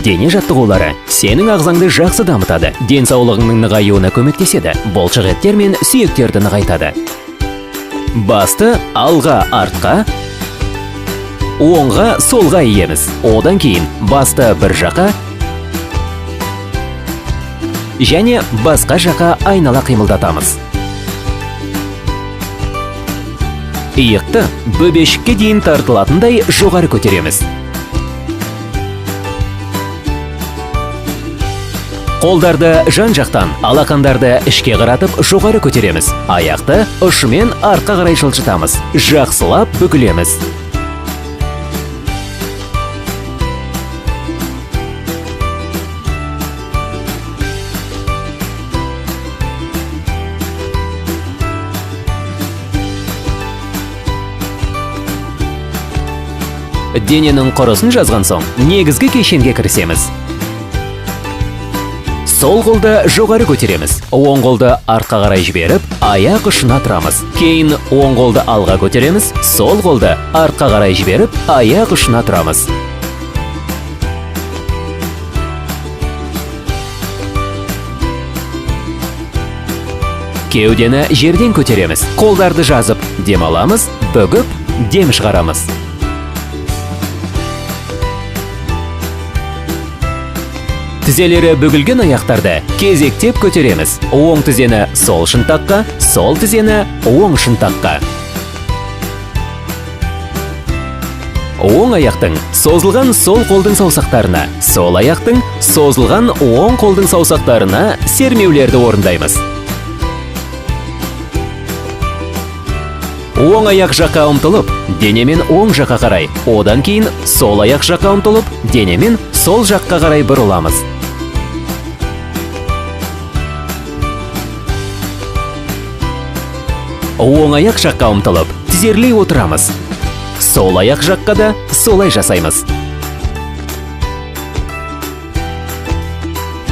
Дене жаттығулары сенің ағзаңды жақсы дамытады, денсаулығыңның нығаюына көмектеседі, бұлшық еттер мен сүйектерді нығайтады. Басты алға, артқа, оңға, солға иеміз. Одан кейін басты бір жаққа және басқа жаққа айнала қимылдатамыз. Иықты бөбешікке дейін тартылатындай жоғары көтереміз. Қолдарды жан-жақтан, алақандарды ішке қаратып жоғары көтереміз. Аяқты ұшымен артқа қарай жылжытамыз. Жақсылап бүгілеміз. Дененің құрысын жазған соң, негізгі кешенге кірісеміз. Сол қолды жоғары көтереміз. Оң қолды артқа қарай жіберіп, аяқ ұшына тұрамыз. Кейін оң қолды алға көтереміз, сол қолды артқа қарай жіберіп, аяқ ұшына тұрамыз. Кеудені жерден көтереміз. Қолдарды жазып, дем аламыз, бүгіп, дем шығарамыз. Тізелері бүгілген аяқтарды кезектеп көтереміз. Оң тізені сол шынтаққа, сол тізені оң шынтаққа. Оң аяқтың созылған сол қолдың саусақтарына, сол аяқтың созылған оң қолдың саусақтарына сермеулерді орындаймыз. Оң аяқ жаққа ұмтылып, денемен оң жаққа қарай, одан кейін сол аяқ жаққа ұмтылып, денемен сол жаққа қарай бұрыламыз. Оң аяқ жаққа ұмтылып, тізерлей отырамыз. Сол аяқ жаққа да солай жасаймыз.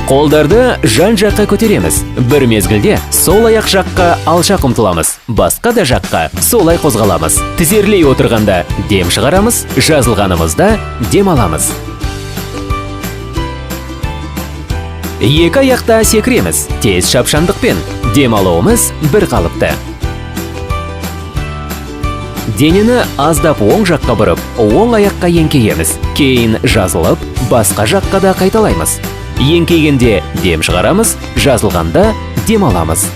Қолдарды жан-жаққа көтереміз. Бір мезгілде сол аяқ жаққа алшақ ұмтыламыз. Басқа да жаққа солай қозғаламыз. Тізерлей отырғанда дем шығарамыз, жазылғанымызда дем аламыз. Екі аяқта секіреміз. Тез шапшаңдықпен. Дем алуымыз бір қалыпты. Денені аздап оң жаққа бұрып, оң аяққа еңкейеміз. Кейін жазылып, басқа жаққа да қайталаймыз. Еңкейгенде дем шығарамыз, жазылғанда дем аламыз.